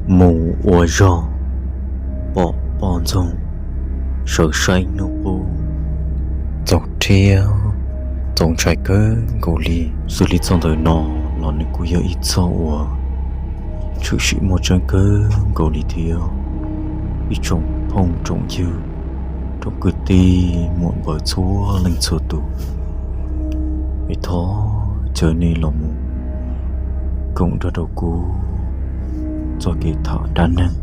Mus ua zog, pom poj ntxoog, sawv saib hnub qub, txaus rhiab, txaus ntshai kawg nkaus li. Xws li txog ntawm no los nws kuj yog ib txoj uas tshwm sim muaj tseeb kawg nkaus li thiab. Ib tsoom phooj tsoom ywg, tsoom kwv tij muam npawg txhua leej txhua tus, es thov caw nej los mus koom nrog rau kuv txoj kev tham dab neeg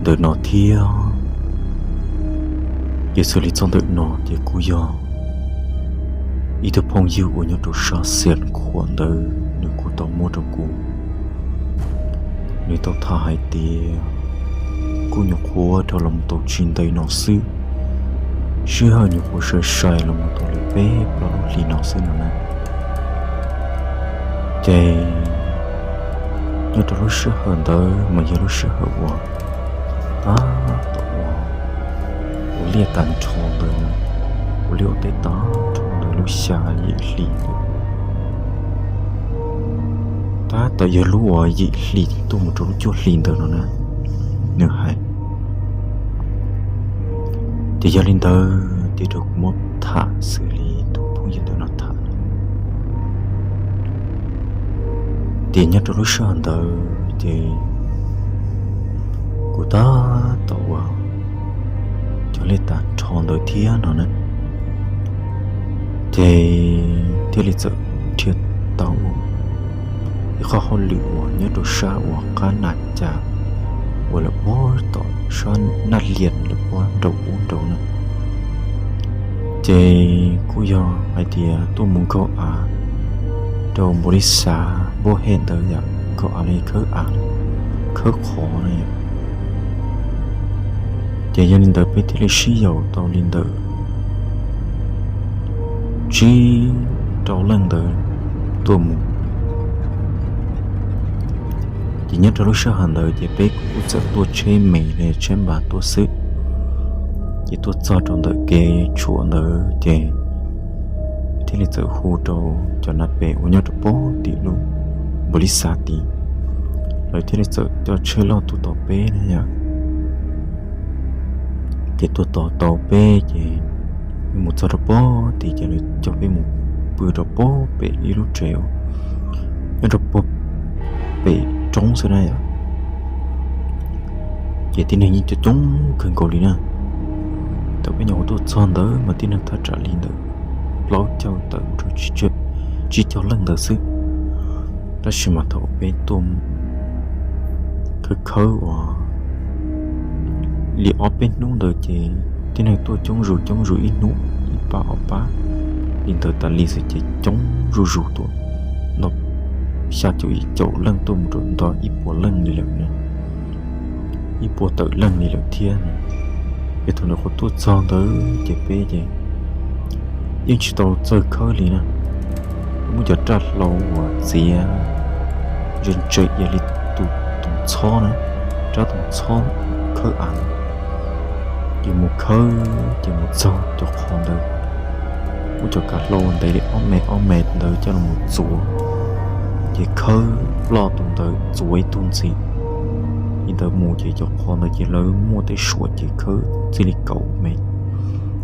ntawm no thiab. Ces xws li txog ntawm no ces kuj yog ib tug phooj ywg uas nyob rau sab Xias Khuam ntawd nws kuj tau muab rau kuv. Nws tau tham hais tias kuj nyuam qhuav dhau los mus tau tsis ntev no xwb, sij hawm nyuam qhuav sai sai los mus tau li peb plaub lub hlis no xwb no na. Ces nyob rau lub sij hawm ntawd mas yog lub sij hawm uas tab tom ua, ua liaj tag nrho ntawd, ua liaj ua teb tag nrho ntawd lub xya yim hli ntawd, tab tom yog lub uas yim hli tuaj mus rau lub cuaj hli ntawd no na, nws hais. Ces yog li ntawd ces rau kuv muab tham xws li tus phooj ywg ntawm no tham. Ces nyob rau lub sij hawm ntawd ces kuv tab tom ua cov liaj tag nrho ntawd thiab no na, ces thiaj li txawm dhia tau ib qho hauj lwm uas nyob rau sab uas qab Nas Cas uas lawv puag tom sab Naj Lias lawv puag nraum ub nraud na. Ces kuj yog hais tias tuaj mus nkaug av rau npaum li xav npaum hem ntawd yom, nkaug av li khawb av, khawb qhov na yom. Ces yog li ntawd peb thiaj li sib yaum tau li ntawm tsib rau leej ntawd tuaj mus. Ces nyob rau lub sij hawm ntawd ces peb kuj txawm tuaj tsheb me li tsheb npas tuaj xwb, ces tuaj txog rau ntawm kev tshuam ntawd ces thiaj li txawm hu rau cov nas pes uas nyob rau pem tim lub npaum li xav tid, lawv thiaj li txawm coj tsheb loj tuaj tos peb na yom. Ces tuaj tos tau peb ces mus txog rau pem tid ces lawv coj peb mus pw rau pem pem ib lub tsev nyob rau pem roob xwb na yom. Ces tib neeg yeej coob coob kawg nkaus li na. Thaum peb nyuam qhuav tuaj txog ntawd mas tib neeg thaj tsam li ntawm plaub caug tawm mus rau tsib caug leej ntawd xwb. Tab sis mas thaum peb tuaj khawb khawb uas li ob peb hnub ntawd ces tib neeg tuaj coob zus coob zus ib hnub ib pab ob pab li ntawd tas li xwb ces coob zuj zus tuaj nto xya caum yim caum leej tuaj mus rau nto ib puas leej li lawm na, ib puas tawm leej li lawm thiab. Ces thaum nyuam qhuav tuaj txog ntawd ces peb ces yeej tsis tau txawj khawb li na. Muab cov raj hlau uas txiav ntse ntse ia li tus tus txhob na, rab tus txhob khawb av, ces mus khawb ces mus txog cov qhov ntawd, muab cov kav hlau ntev li ob mev ob mev ntawd coj los txuav, ces khawb ploj tus ntawd txuav ib tug ntxiv. Li ntawd mus ces cov qhov ntawd ces lawv muaj tej suam ces khawb txij li kaum mev,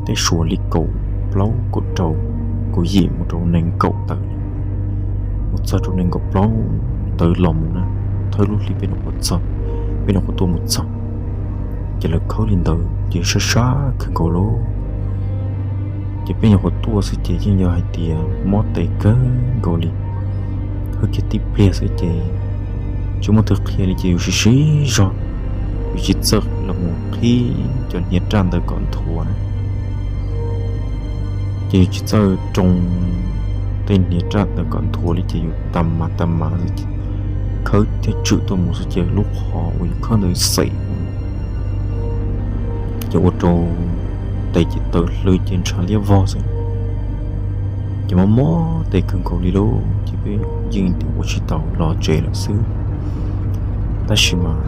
tej suam li kaum plaub kaum rau, kaum yim mus rau nees nkaum tawm, mus txog rau nees nkaum plaub ntawd los mus na, thawj lub hli peb nyuam qhuav txog, peb nyuam qhuav tuaj mus txog, ces lawv khawb li ntawd ces sab sab kawg nkaus lauj. Ces peb nyuam qhuav tuaj xwb ces yeej yog hais tias mob tes kawg nkaus li, khawb kiag tib pliag xwb ces tsis muaj twg qhia li ces yus siv siv zog, yus tsis txawj los mus qhib cov hniav raj ntawd kom nthuav na. Ces yus tsis txawj roo tej hniav raj ntawd kom nthuav li ces yus tas mas tas mas xwb, khawb thiab tswm tuaj mus xwb ces lub qhov uas yus khawb ntawd xem, ces ua rau tes ces tawv hlwb ces ntshav liab vog xwb. Ces mob mob tes kawg nkaus li lauj, ces peb yeej tias ua tsis tau los tsev lawm xwb. Tab sis mas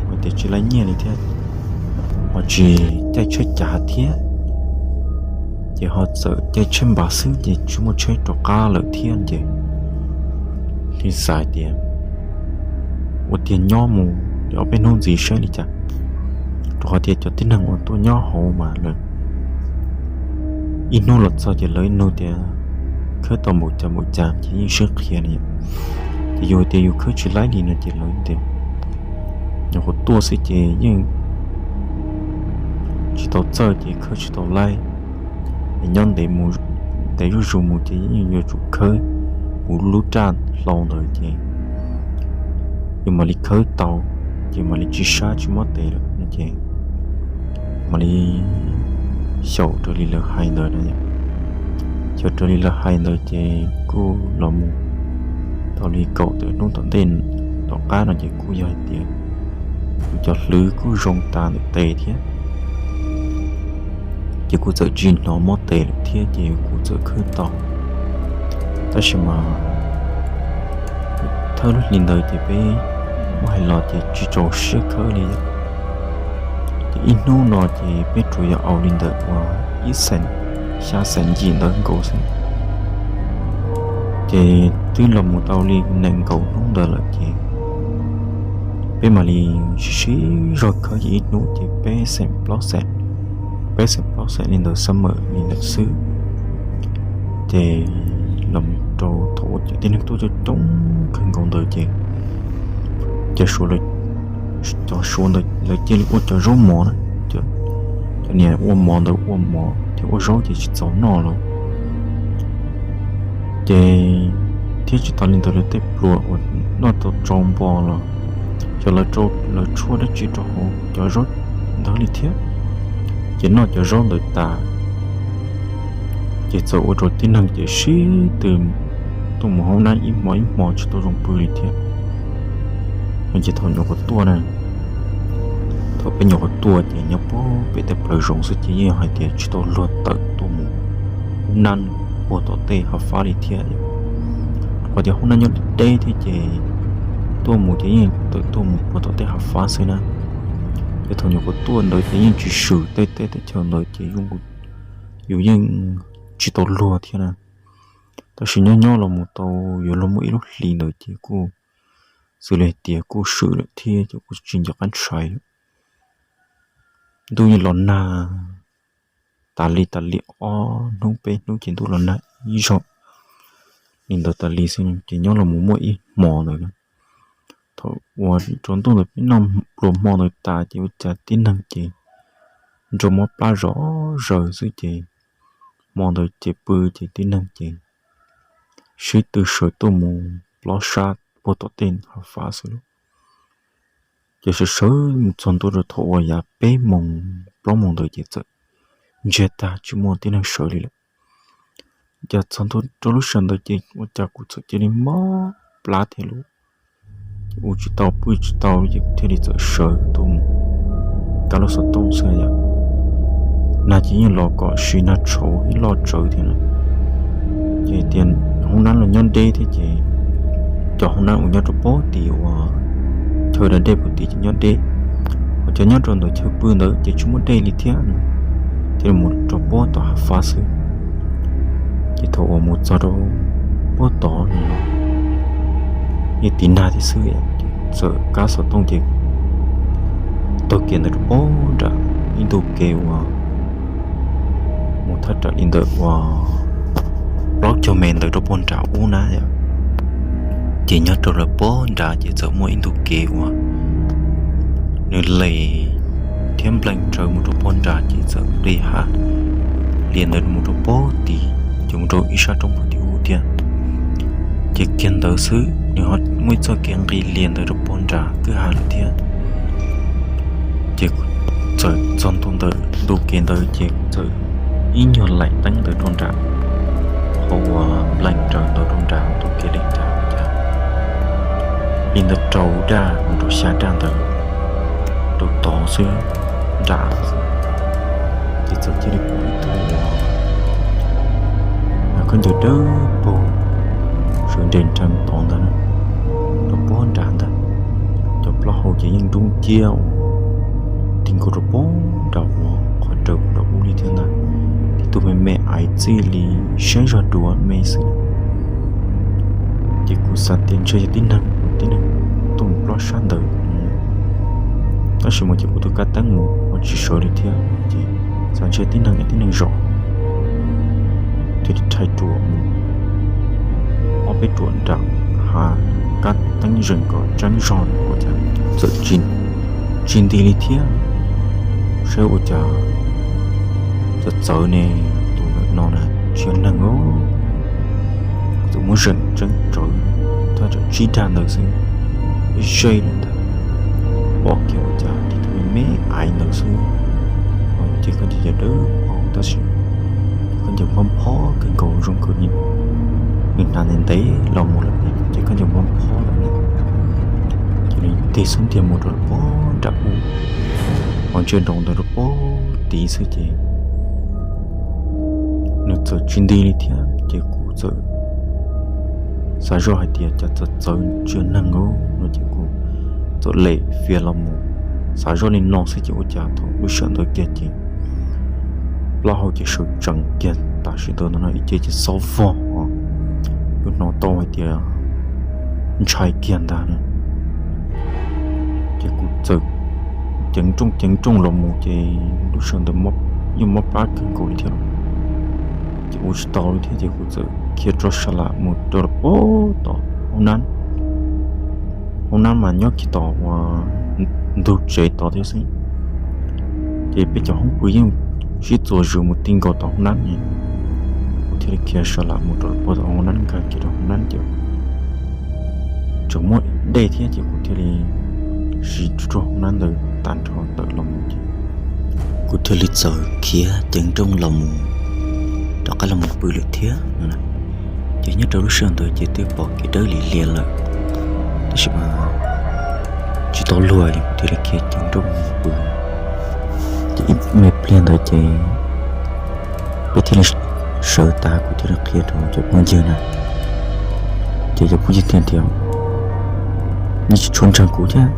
hais tias tsis laib nyiaj li thiab, ho tsis caij tsheb cav thiab, ces ho txawm caij tsheb npas xwb ces tsis muaj tsheb rov qab lawm thiab ces thiaj xav tias ua tiag nyob mus ob peb hnub ntxiv saib li cas, rau qhov tias cov tib neeg uas tuaj nyob hauv mas lawv ib hnub los txog ces lawv ib nug tias khawb tau npaum cas npaum cas ces yeej sib qhia li. Ces yus tias yus khawb tsis laib li no ces lawv tias nyuam qhuav tuaj xwb ces yeej tsis tau txawj ces khawb tsis tau laib, es nyob ntev zuj zus mus ces yeej yuav tsum khawb kuv lub raj hlau ntawd ces yus mam li khawb tau, ces mam li tsis sab tsis mob tes lawm no ces mam li xyaum raws li lawv hais ntawd no. Xyaum raws li lawv hais ntawd ces kuj los mus tau li kaum tawm hnub tom ntej tom qab no ces kuj yog hais tias kuv cov hlwv kuj zoo tas ntawm tes thiab, ces kuv txawm tsis hnov mob tes lawm thiab ces kuv txawm khawb tau. Tab sis mas thawj lub hlis ntawd ces peb muab hais los ces tsis txaus siab khawb li. Ces ib hnub no ces peb tsuas yog aus li ntawm uas ib xeem, xya xeem yim ntawd nkaus xwb. Ces twb los mus tau li nees nkaum hnub ntawd lawm ces peb mam li sib sib zog khawb ces ib hnub ces peb xeem plaub xeem, peb xeem plaub xeem li ntawd summer li ntawd xwb. Ces los rau thaum uas cov tib neeg tuaj coob coob kawg nkaus ntawd ces cov Suav ntawd lawv cia li ua cov zaub mov na, cov niag ua mov ntawd ua mov thiab ua zaub ces tsis txaus noj lawm. Ces thiab tsis tas li ntawd lawv tej pluas uas noj tau tsau npo los xyov lawv tshuaj dab tsi rau hauv cov zaub ntawd li thiab, ces noj cov zaub ntawd tas ces txawm ua rau tib neeg ces sib tw tuaj mus hauv nab ib hmo ib hmo tsis tau zoo pw li thiab. No ces thaum nyuam qhuav tuaj na, thaum peb nyuam qhuav tuaj ces nyob puag pem tej plawv zoov xwb ces yeej yog hais tias tsis tau luag tawm tuaj mus hauv nab puag tom tej hav fab li thiab. Qhov tias hauv nab nyob deb deb thiab ces tuaj mus ces yeej tawm tuaj mus puag tom tej hav fab xwb na. Ces thaum nyuam qhuav tuaj ntawd ces yeej tsis swm tej teb tej chaw ntawd ces yus yeej tsis tau luag thiab na. Tab sis nyob nyob los mus tau yuav luag muaj ib lub hlis ntawd ces kuj xws li hais tias kuj swm lawm thiab ces kuj tsis nco qab ntshai lawm. Ntuj yeej los nag tas li tas li ob hnub peb hnub ces ntuj los nag ib zaug li ntawd tas li xwb ces nyob los mus muaj ib hmo ntawd na. Thaum uas rau ntuj ntawd peb noj pluas hmo ntawd tas ces ua cas tib neeg ces nrau mob plab zom zaws xwb ces hmo ntawd ces pw ces tib neeg ces sib tw sawv tuaj mus plob sab puag tom tej hav fab xwb lauj. Ces sawv sawv mus txog ntua rau thaum uas yav peb moos plaub moos ntawd ces txawm ntsiag tag tsis muaj tib neeg sawv li lawm. Ces txog ntua rau lub sij hawm ntawd ces ua cas kuv txawm cia li mob plab thiab lauj. Ces ua tsis tau pw tsis tau li ces kuv thiaj li txawm sawv tuaj mus kav lub xov tooj xwb yom. Nag ces yeej los kom siv nag tshauv ib loj tsawv thiab na. Ces tias hoob nab los nyob deb thiab ces cov hoob nab uas nyob rau pob tim uas chaw da dej puag tim ces nyob deb, ho cov nyob rau ntawm chaw pw ntawd ces tsis muaj dej li thiab na, thiaj li mus rau pob tom hav fab xwb. Ces thaum uas mus txog rau pob tod no, ib tiv nag thiab xwb, ces txawm kav xov tooj ces taug kev ntawd rau pob nram ib ntu kev uas mus thaj ram li ntawm uas plaub caug mev ntawd rau pob nram ub na yom. Ces nyob rau lawv pob nrad ces txawm muaj ib ntu kev uas nws les thiab nplees raws mus rau pob nrad ces txawm plig hav lias ntawd mus rau pob tid, ces mus rau ib sab roob puag tim ub thiab. Ces kiag ntawd xwb nws ho muaj ib txoj kev nqis lias ntawd rau pob nrad kwj ha lawm thiab. Ces txawm txog ntua ntawm ntu kev ntawd ces txawm ib nyuag laim teeb ntawd rau nram, qhov uas nplees raws ntawd rau nram ntu kev li nrad, li ntawd rau daj mus rau xya daj ntawd rau tod xwb nram. Ces txawm cia li pom ib tug uas khaub ncaws dawb paug sawv nres nrees tod ntag, rau pob nrad ntag. Cov plaub hau ces yeej dub nciab tig nkaus rau pob nrad uas qhov raws nram ub li thiab ntag. Tib tug me me aiv txij li siab zog duav me xwb. Ces kuv xav tias ntshe yog tib neeg, tib neeg tuaj mus plob sab ntawd. Tab sis mas ces kuv tus kab teeb mus ho tsis sawv li thiab ces xav ntshe tib neeg es tib neeg zom, thiaj li rhais ruam mus ob peb ruam nram hav, kab teeb zeeg kom tseeb zog ua cas txawm tsis nti li thiab. Saib ua cas txawv txawv ne, tus ntawm no na tsis yog neeg os. Kuv txawm muab zeem tseeb tsawv thaj tsam tsib dag ntawd xwb, ib zej lawm ntag, pom kiag ua cas tib tug me me aiv ntawd xwb. Ces khaub ncaws dawb paug tab sis ces khaub ncaws nphob nphob kawg nkaus zoo nkaus li nws hnav ntev ntev los mus lawm ces khaub ncaws nphob nphob lawm na. Ces nws tig xub ntiag mus rau pem nram ub, hos ntsia nraum ntawd rau pem tid xwb ces nws txawm tsis nti li thiab ces kuv txawm xav zoj hais tias cas txawv txawv tsis yog neeg no ces kuv txawm lem fias los mus xav zoj li no xwb ces ua cas thaum lub sij hawm ntawd kiag ces plaub hau ces sawv tsees kiag tam sim ntawd no ib ce ces xob vog, kuv hnov tau hais tias ntshai kiag ntag na. Ces kuv txawm ceev nrooj ceev nrooj los mus ces lub sij hawm ntawd yeej mob plab kawg nkaus li thiab, ces ua tsis tau li thiab ces kuv txawm khiav rau sab lam mus rau pem tom hoob nab, hoob nab mas nyob kiag tom uas ntug tsev tod thiab xwb. Ces peb cov hoob pw yeej sib txuas zws mus ti nkaus tom hoob nab ne, kuv thiaj li khiav sab lam mus rau pem tom hoob nab, nkag kiag rau hoob nab ces tseem muaj dej thiab ces kuv thiaj li siv rau hoob nab ntawd tag nrho tawm los mus ces kuv thiaj li txawm khiav ceev nrooj los mus rov qab los mus pw lawm thiab no. Ces nyob rau lub sij hawm ntawd ces twb pom kev dawb lim hiam lawm, tab sis mas tsis tau luag es kuv thiaj li khiav ceev nrooj mus pw. Ces ib me pliag ntawd ces peb thiaj li sawv tas, kuv thiaj li qhia rau cov phooj ywg na. Ces cov phooj ywg thiaj tias, nej tsis tshua ntseeg kuv thiab,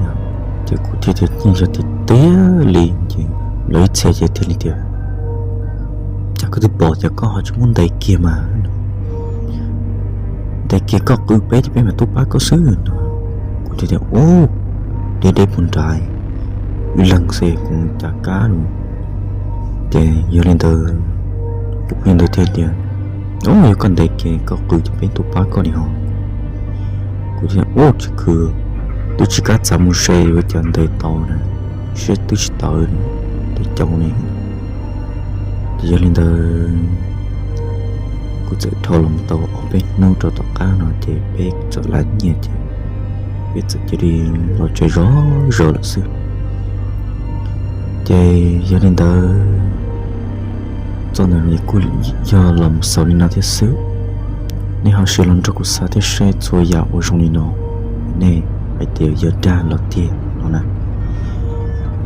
ces kuv thiaj tias yeej yog tiag tiag li. Ces lawv ib txhia ces thiaj li tias, cas koj twb pom ces koj ho tsis muab ntes kiag mas, ntes kiag koj qw peb ces peb mam tuaj pab koj xwb no. Kuv thiaj tias, ub, deb deb puag nrad, ib leeg xwb kuv cas kab no. Ces yog li ntawd, kuv phooj ywg ntawd thiaj tias, o, yog koj ntes kiag koj qw ces peb tuaj pab koj li ho. Kuv thiaj, ub, tsis khwv, twb tsis kam txav mus se yuav cas ntes tau na, siab twb tsis tawv, ntes caus ne. Ces yog li ntawd, kuv txawm dhau los tau ob peb hnub rau tom qab no ces peb txawm lab nyiaj ces peb txawm cia li los tsev zov zos lawm xwb. Ces yog li ntawd, txoj ntawm no kuj yog los mus xaus li no thiab xwb. Nej ho sim los nrog kuv xav thiab seb txhua yam ua zoo li no, nej hais tias yog dag los tiag no na.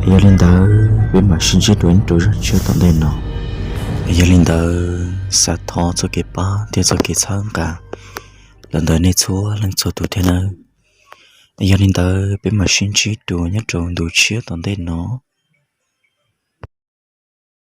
Yog li ntawd peb mam sib ntsib dua nyob rau zaj tshiab tom ntej no. Yog li ntawd xav thov txoj kev pab thiab txoj kev txhawb nqa los ntawm nej txhua leej txhua tus thiab nawb. Yog li ntawd peb mam sib ntsib dua nyob rau ntu tshiab tom ntej no.